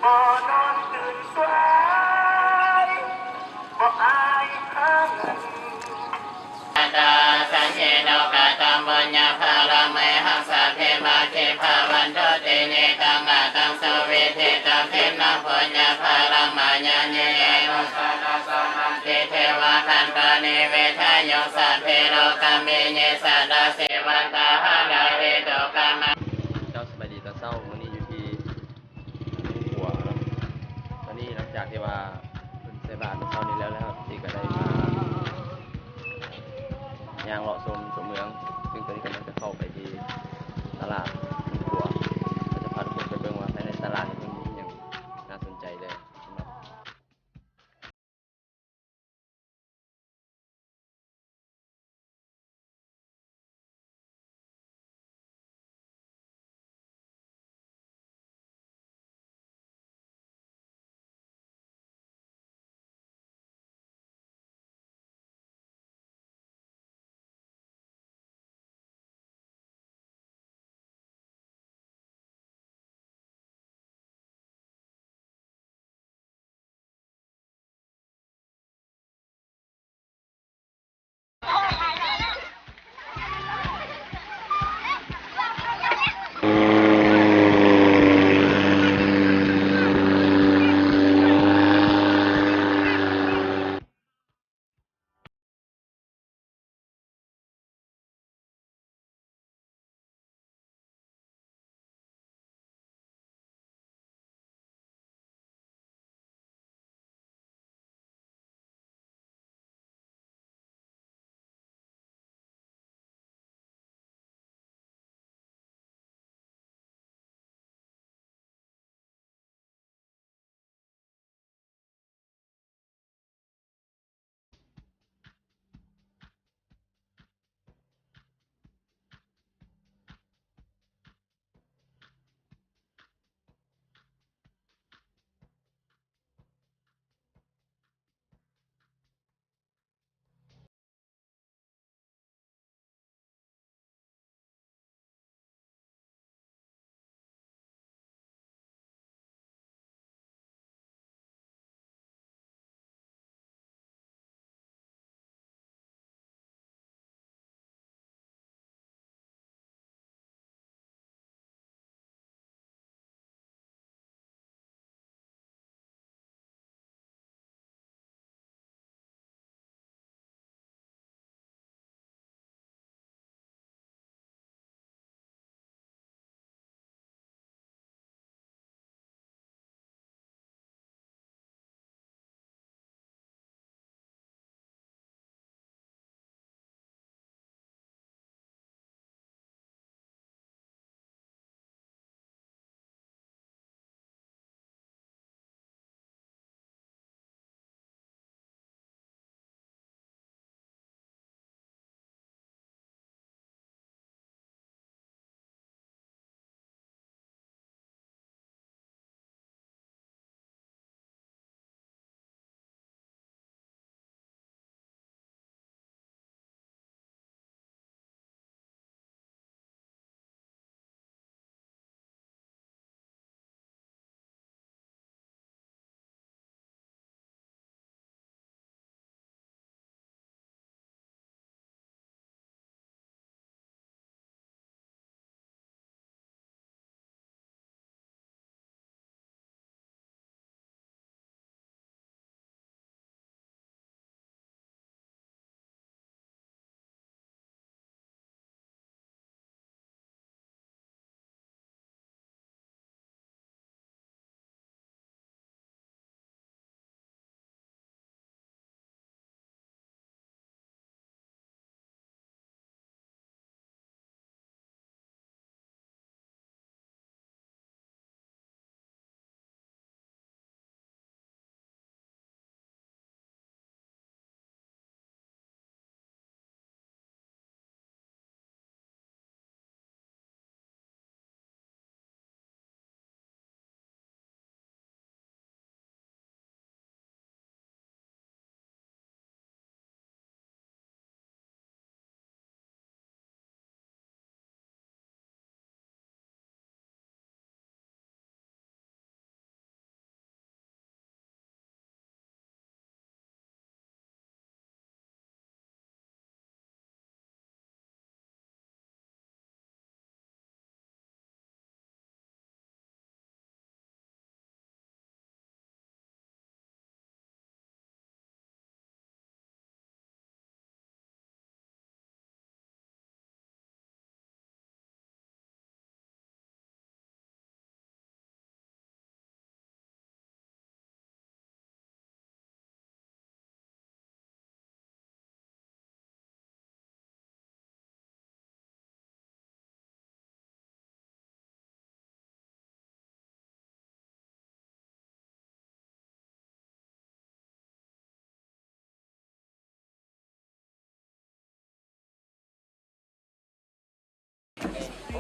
ບໍ່ນອນຕື່ນສວຍ ບໍ່ອາຍຫາເງິນ ຕາສັນເຍໂນ ກະຕັມບຸນຍະພາລັງ ເມຫັງ ສັບເພ ມະຄຄີ ພະວັນຕຸ ຕິເນ ຕັງ ອະຕັງ ສຸວິທິ ຕັງ ທິນນະ ປຸນຍະພາລັງ ມາຍາເນ ເອໂນ ສະນະ ສະນະ ຕິ ເທວະ ຄັນຕານິ ເວທະຍຸງ ສັບເພ ໂລກາມິເນ ສັດຕາ ເສວັນຕາ ຫາລາ ເຫຕຸກຳມະ ເຈົ້າ ສະບາຍດີຕອນເຊົ້າ ມື້ນີ້ຢູ່ທີ່ຂົວເນາະ. ຕອນນີ້ຫຼັງຈາກທີ່ວ່າເພິ່ນໃສ່ບາດມື້ເຊົ້ານີ້ແລ້ວ ແລ້ວ ເອກະໄດ້ມາຍ່າງເລາະຊົມຕົວເມືອງ ຊຶ່ງຕອນນີ້ກຳລັງຈະເຂົ້າໄປທີ່ຕະຫຼາດຂົວ ແລ້ວຈະພາທຸກຄົນໄປເບິ່ງວ່າພາຍໃນຕະຫຼາດນີ້ເພິ່ນມີອີ່ຫຍັງໜ້າສົນໃຈແດ່ສຳລັບ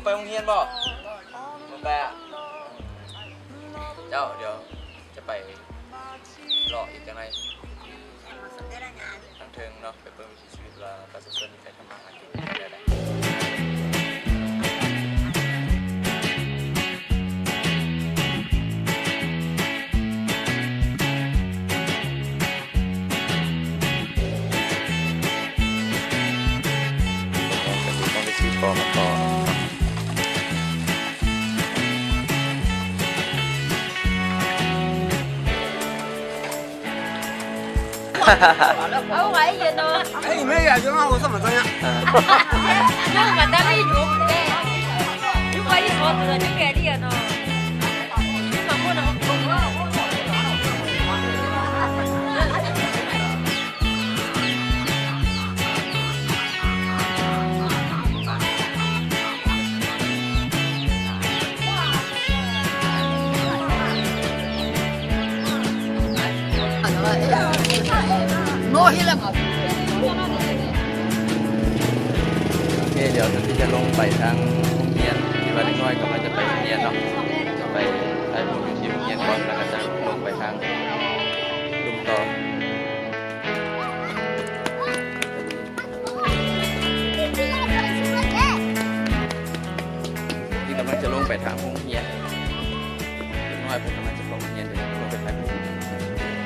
ໄປໂຮງຮຽນບໍ່? ບໍ່ໄປອະ? ເຈົ້າ ດຽວຈະໄປເລາະອີກຈັກໜ່ອຍ ທາງເທິງເນາະ ໄປເບິ່ງວິຖີຊີວິດວ່າປະຊາຊົນ ໂອເຄ ດຽວທີ່ຈະລົງໄປທາງໂຮງຮຽນ ທີ່ວ່າເດັກນ້ອຍກຳລັງຈະໄປໂຮງຮຽນເນາະ ໄປຖ່າຍຮູບຢູ່ທີ່ໂຮງຮຽນກ່ອນ ແລ້ວກໍຈະລົງໄປທາງລຸ່ມຕໍ່. ທີ່ກຳລັງຈະລົງໄປທາງໂຮງຮຽນ ເດັກນ້ອຍເພິ່ນກຳລັງຈະເຂົ້າໂຮງຮຽນ ດຽວເຮົາລົງໄປຖ່າຍຮູບ.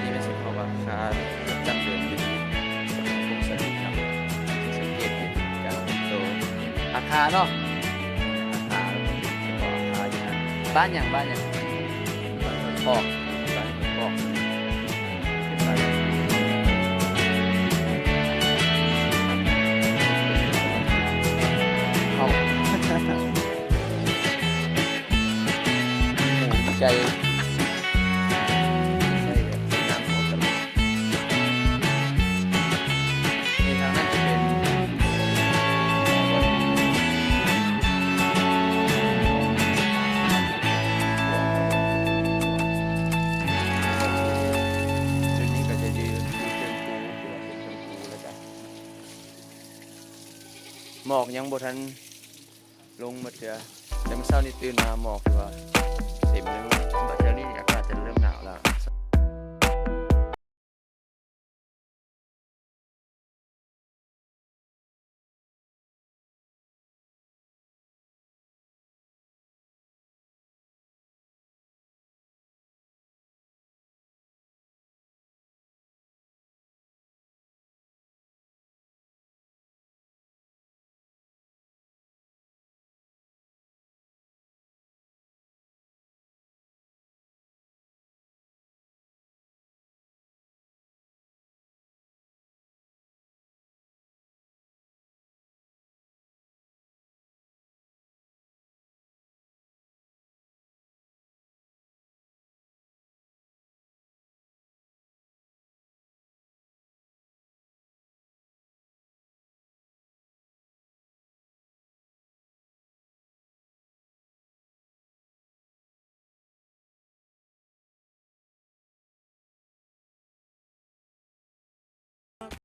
ນີ້ແມ່ນເຂົາວ່າຄ່າປະຈຳເດືອນຢູ່ຫົກແສນກີບນຳ ສັງເກດເຫັນຈາກໂຕອາຄາເນາະ ອາຄາ ເຂົາວ່າອາຄາຢູ່ຫັ້ນ. ບ້ານຫຍັງ? ບ້ານຫຍັງ? ບ້ານຫ້ວຍຄອກ ບ້ານຫ້ວຍຄອກ ເປັນບ້ານ ເຂົ້າ ໝູ່ໃຈ ໃສ່ແບບນ້ຳ ນີ້ທາງນັ້ນຈະເປັນ ຈຸດນີ້ກໍຈະຢູ່ ຢູ່ເທິງພູ ທີ່ວ່າເປັນເທິງພູ ແລ້ວກະໝອກຍັງບໍ່ທັນລົງໝົດເທື່ອ ແຕ່ມື້ເຊົ້ານີ້ຕື່ນມາໝອກຖືວ່າເຕັມເລີຍ.